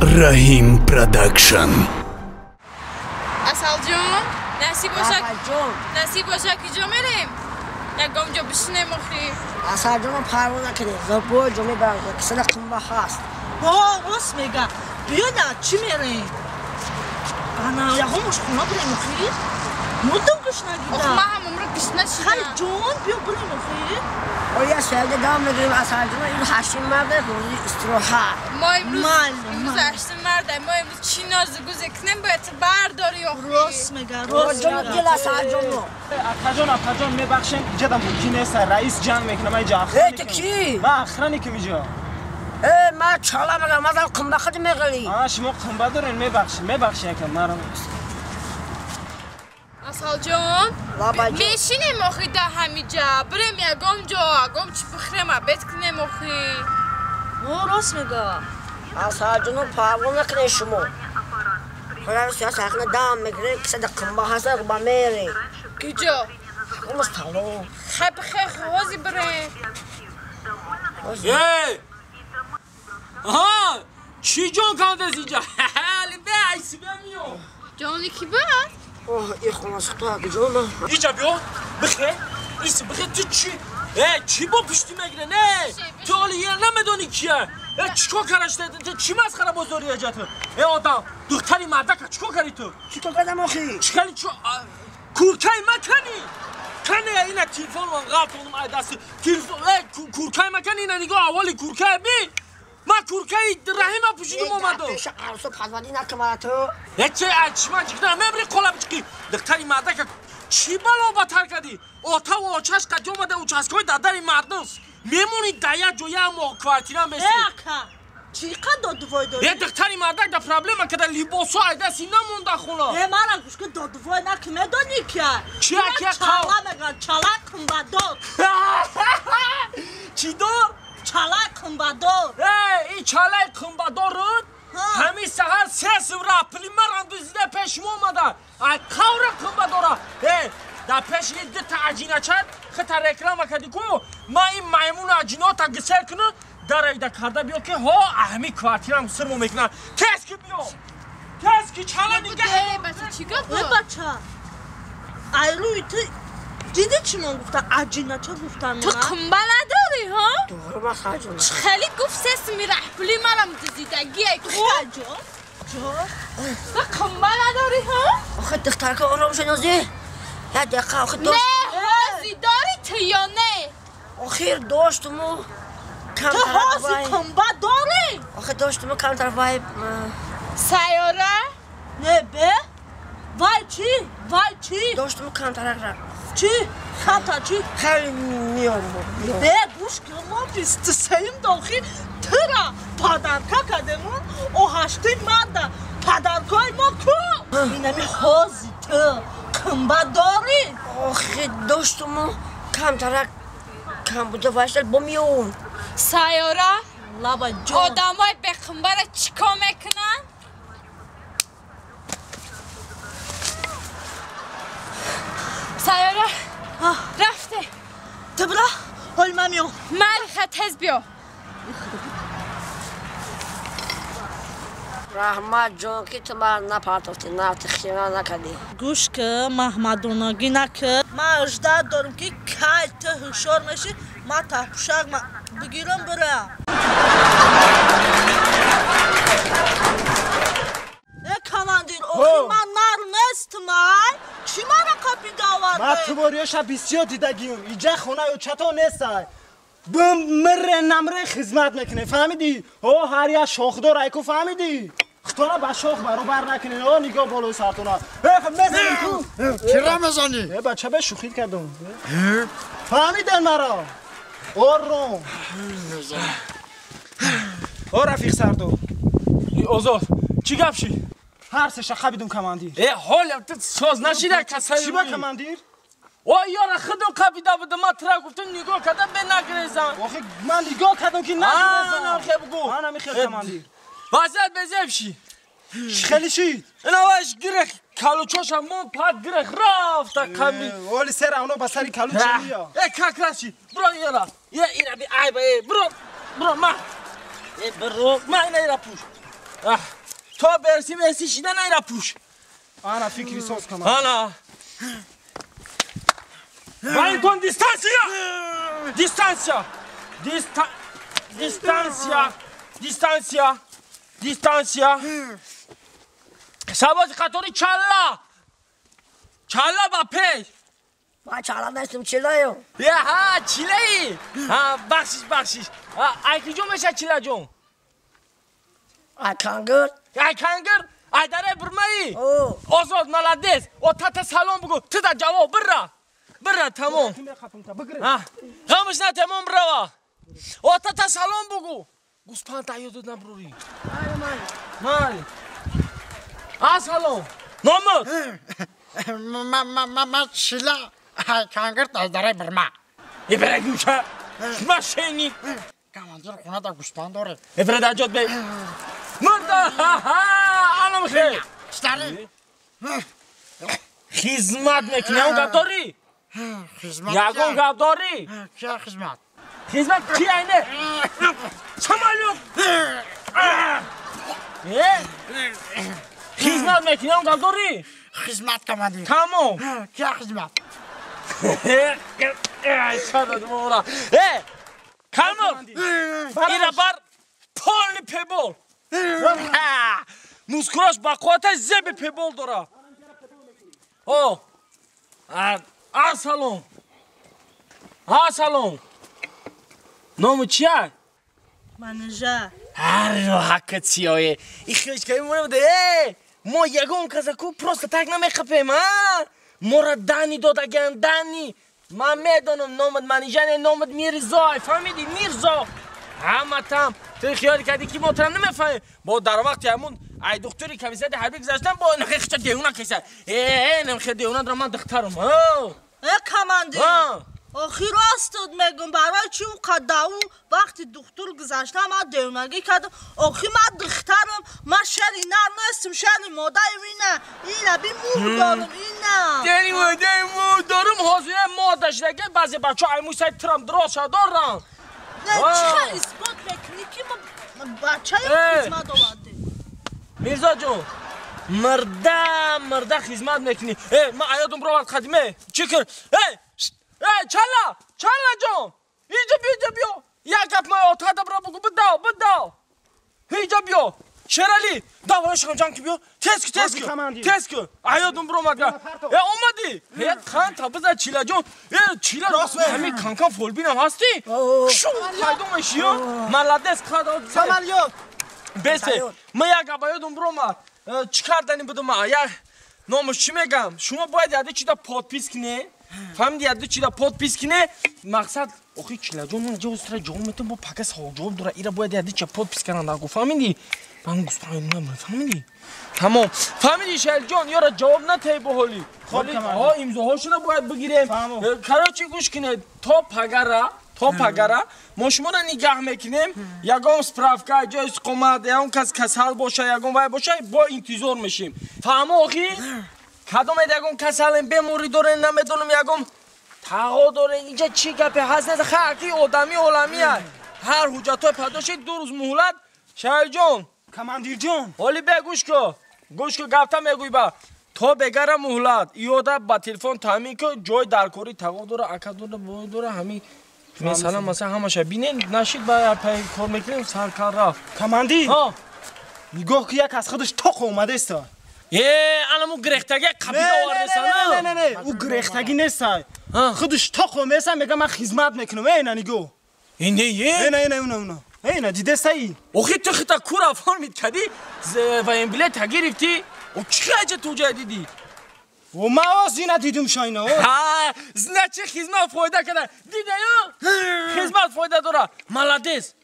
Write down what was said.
Раҳим Продакшн. Асалҷон, насиб бошад, насиб бошад, ки ҷо мерем? Ягон ҷо бишинем охи. Асалҷонро парво накунед, зобой ҷо мебарам, кисада қимба ҳаст. О, рост мега. Биё да, чӣ мерем? Ана, ягон ошхона бирем охи? Муддам гушнагида. Ох, ман ҳам умра гушна шидам. Хай ҷон, биё бирем охи. Оя саёда давом мегирем Асалҷонро, имрӯз ҳаштим марда, рӯзи истироҳат. Мо имрӯз ҳаштим марда, мо имрӯз чӣ нозу гузе кунем, бояд ту бардорӣ охи. Рост мега, рост мега. Ҷону дил Асалҷонро. Акаҷон, акаҷон, мебахшем, иҷадам мумкин нест, раис ҷанг мекунам, ман иҷа охраникам. Э, ту кӣ? Ман охраникам иҷа. Э, ман чала мегам, ман қимба худ меғали. А, шумо қимба дорен, мебахшед, мебахшед ака, маро. Асалҷон, мешинем охи да ҳамиҷа, бирем ягон ҷо, ягон чӣ бихӯрем, обед кунем охи. О, рост мега. Асалҷонро парво накунед шумо. Худо сиёсат дам мегирем, кисада қимба ҳаст, ба мерем. Куҷо? Ягон стало. Хай бихе, ҳозир бирем. Эй! Аҳа! Чӣ ҷон кандез иҷа? Ҳали бе, айси бе миём. Ҷони ки бад? Оҳ, и хонасухта куҷо? Иҷа биё, бихе, иси бихе, ту чӣ? Э, чӣ бо пишти мегире? Не, ту ҳоли я намедонӣ кия. Э, чӣ кор карашта? Ту чӣ масхара боз дорӣ аҷа ту? Э, одам, духтари мардака чӣ кор кардӣ ту? Чӣ кор кардам охи? Чӣ кардӣ? Чӣ куркаи ма кани? Кани ина телефон ман ғалтонам ай дасти. Телефон, э, куркаи ма кани, ина нигоҳ аввали куркаи би. Ман куркаи Раҳима пӯшидум омадам. Пеша арӯсо падвадӣ накун ту. Э, чӣ, чӣ ман чӣ кунам? Мебри қола бичқӣ. Духтари мардака чӣ бало батар кардӣ? Отаву очаш қати омада участкаҳои дар дари мардум. Мемонӣ дар як ҷо як моҳ квартира месӣ. Э, ака, чӣ қад додувой дорӣ? Э, духтари мардак да проблема када либосҳо ай дасти намонда хона. Э, мара гӯш кун, додувой накун, медонӣ кия? Чӣ кия? Чала мегӯянд, чала қимбадор. Чӣ дор? Чалаи қимбадор. Э, ин чалаи қимбадорут? Ҳамин саҳар се сувра пули марам дуздида пеши мо омада. Ай қавра қимбадора. Э, дар пеши ин дута аҷинача хита реклама кардӣ ку, ман ин маймуну аҷинота гисел кунам, дарайда карда биё ки ҳо ҳамин квартирам сирмо мекунад. Тез ки биё. Тез ки чала нигаҳ. Э, бача, чӣ гап? Э, бача. Ай рӯи ту дидӣ чӣ ман гуфтам? Аҷинача гуфтам. Ту қимба надорӣ, ҳо? Тоғри ман хаҷон. Хеле гуфт сесми раҳпули марам дуздидагие ку. Ҷон, ҷон. Ту қимба надорӣ, ҳо? Охи духтарка ором шуд нозӣ. Як дақиқа охи дошт. Не, ҳозир дорӣ ту ё не? Охир доштуму Ту ҳозир қимба дорӣ? Охи доштуму камтар вай. Сайёра? Не, бе. Вай чӣ? Вай чӣ? Доштуму камтарак. Чӣ? Хата чӣ? Хеле миём. Бе, гӯш кун, мо бисту сеюм дохи тура падарка кардему, о ҳаштуи марда падаркои мо ку? Инами ҳозир ту қимба дорӣ? Охи доштуму камтарак кам буда вайшал бо миём. Сайёра? Лаба ҷон. Одамои беқимбара чӣ кор мекунанд? Сайёра, рафте. Ту бира, ҳоли ман миём. Малиха, тез биё. Раҳмат ҷон, ки ту мара напартофтӣ, нафти хира накардӣ. Гӯш кун, маҳмадонагӣ накун. Ман аждат дорам, ки кай ту ҳушёр мешӣ, ман таҳпӯшак бигирам бирам. Э, командир, охи ман нар нестам, ай? Чӣ мара қапида оварда? Ман тубориёша бисёр дидагиюм. Иҷа хонаи очато нестай. Бим мире намре хизмат мекунем, фаҳмидӣ? О, ҳар як шохдор айку, фаҳмидӣ? Хутона ба шох баробар накунед. О, нигоҳ болои сартона. Э, мезанем ку? Чиро мезанӣ? Э, бача, бе шӯхӣ кардум. Фаҳмиден маро? Ором. О, рафиқ сардор. Озод, чӣ гап шид? Ҳар сеша қабидум, командир. Э, ҳоли ту соз нашида касали. Чӣ ба, командир? О, ёра худум қабида будам, ман тура гуфтам нигоҳ карда бе нагрезам. Охи ман нигоҳ кардам ки нагрезам. Охи бугу. Ман ҳамин хел, командир. Вазият безеб шид. Чӣ хеле шид? Инаваш гирех калучоша мон пад гирех рафта қами. Оли сера оно ба сари калуча мия. Э, как раз шид. Бро ёра. Е, ина би айба, э, бро. Бро, ма. Э, бро, ма ина ира пуш. То берси берси шида найра пуш. Ана фикри соз командир. Ана. Валентон дистанция! Дистанция! Дистанция! Дистанция! Дистанция! Сабози қатори чалла! Чалла ба пеш! Ман чалла нестам, чилаем. Ҳа, чилаи! Ҳа, бахшиш, бахшиш. Ай киҷо мешад чилаҷон? Ай кангир. Ай кангир? Ай дараи бурмаи? Озод, молодец! О, тата салом бугу, тида ҷавоб, бирра! Бирра, тамом. Ғамш на, тамом бирава. О, тата салом бугу. Гӯспанд аёдод набурӣ. Майли. А, салом. Номуд? Ма чила кангир ай дараи бурма. Ибра гӯша. Мошенник. Командир хона да гӯспанд дорад. Ибра даҷот бе. Мурда. Анам хел. Стари. Хизмат мекунӣ, он гап дорӣ? Хизмат. Ягон гап дорӣ? Чӣ хизмат? Хизмат чи айне? Самолёт. Хизмат мекунӣ, он гап дорӣ? Хизмат командир. Тамом. Чӣ хизмат? Э, Калмор. Ира бар полный пебол. Мускулаш ба қувваташ зеби пебол дора. О. А салом. А салом. Ному чия? Манижа. Ҳар ҳаққат сиёе. И хелишкаи мо э, мо ягон казаку просто так намехапем, а? Мора дани додаган, дани. Ман медонам номат Манижа не, номат Мирзо. Фаҳмидӣ? Мирзо. Ҳама там. Ту хиёл кардӣ ки мо трам намефаҳмем. Бо дар вақти ҳамун ай духтури комиссияти ҳарбӣ гузаштам, бо нахе девона киса. Э, нахе девона дорам ман духтарам. Э, командир. Охи ростот мегум, барои чӣ ӯ қадау вақти духтур гузаштам ман девонагӣ кардам. Охи ман духтарам, ман шери нар нестам, шери модаим ина. Ина би мӯ дорам, ина. Дери модаи мӯ дорам, ҳозир мода шудага баъзе бачаҳо ай мӯй сай трам дроша дорам. Не, чӣ хел исбот мекунӣ ки мо бачаи хизмат овардем? Мирзо ҷон, мирда мирда хизмат мекунӣ. Э, ман аёдум ровард қадиме. Чӣ кун? Э, э, чалла, чалла ҷон. Инҷо биё, инҷо биё. Як гап ман отада бира бугу, бидав, бидав. Инҷо биё. Шерали, давай шамҷан ки биё. Тез ки, тез ки. Тез ки. Аёдум биромад. Э, омадӣ? Э, қанта биза чила ҷон. Э, чила ҳамин канкан фолбинам ҳастӣ? Шу пайдо мешӣ, молодец, қадо. Самолёт. Бесе, ман як гап аёдум биромад. Чӣ кардани будум ман? Як номаш чӣ мегам? Шумо бояд яде чида подпис кине. Фаҳмиди, яде чида подпис кине. Мақсад, охи чилаҷон, ман ҷо устра ҷавоб метам, бо пака савол ҷавоб дора. Ира бояд яде ча подпис кардан дар гуфт. Фаҳмиди? Ман гуфтам, фаҳмиди? Тамом. Фаҳмиди шаҳилҷон, ёра ҷавоб натаи бо ҳоли. Ҳоли, ҳо, имзоҳошуна бояд бигирем. Короче, гӯш кинед, то пагара, то пагара мо шуморо нигаҳ мекунем. Ягон справка, ҷои истиқомат, ягон кас касал боша, ягон вай боша, бо интизор мешем. Фаҳмо охи? Кадомед ягон касалем, беморӣ дорем, намедонам, ягон тағо дорем, инҷа чӣ гапе ҳаст нест, хаки одами оламия. Ҳар ҳуҷҷатҳои пайдо шид, 2 рӯз муҳлат. Шаҳилҷон. Командирҷон. Ҳоли бе гӯш ку. Гӯш ку, гапта мегӯй ба. То бегара муҳлат, иёда ба телефон таъмин ку, ҷой даркорӣ тағо дора, ака дора, бой дора, ҳамин масалан, масалан ҳамаша бинен, нашид ба пай кор мекунем, саркар рафт. Командир. Ҳа. Нигоҳ ку, як аз худаш тоқ омадеста. Э, анаму гирехтаги қабида овардеса, не? Не, не, не, ӯ гирехтагӣ неста. Худаш тоқ омеса, мега ман хизмат мекунам. Э, на нигоҳ. Э, не, е? Э, на, на, на, на. Э, на дидесаи. Охи ту хита кура оформит кади, военбилет гирифтӣ? О, чӣ аҷа ту ҷа дидӣ? О, ман оз ина дидум шайна. Ҳа, значит хизмат фоида када. Дида ё? Хизмат фоида дора. Молодец.